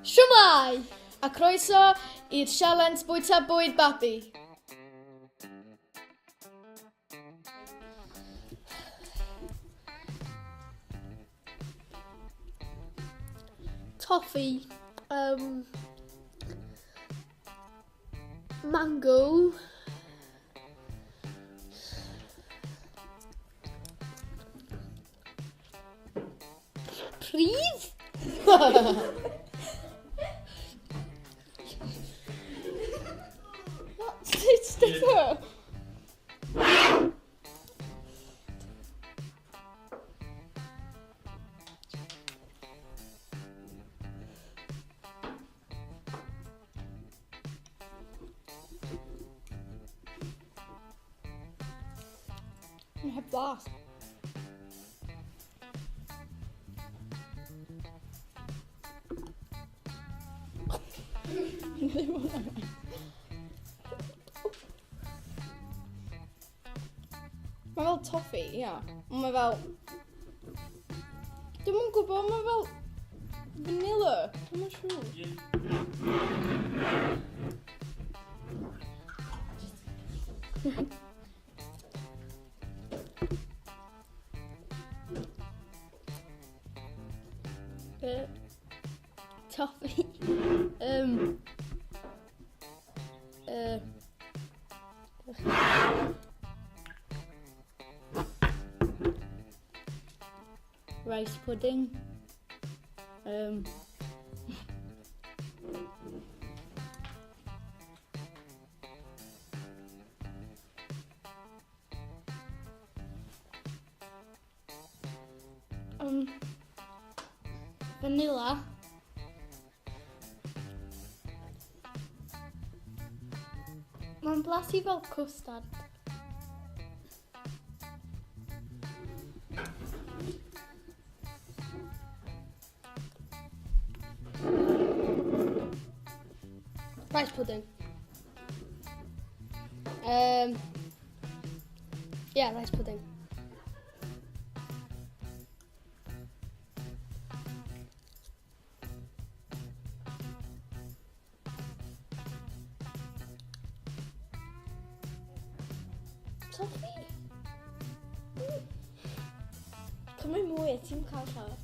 Shwmae! A croeso i'r sialens bwyta bwyd babi. Toffee. Um, mango. Pridd? It's different. Mae heb blas. Mae fel toffee, ia. Yeah. Ond mae fel... Dwi'm yn gwybod, mae fel... Vanilla. Dwi'm yn siŵr. Toffee. um, uh, rice pudding. Um, um, vanilla. Mae'n blasu fel cwstard. Rice pudding. Um, yeah, rice pudding. Toffee? Cymryd mwy, ti'n cael llawer.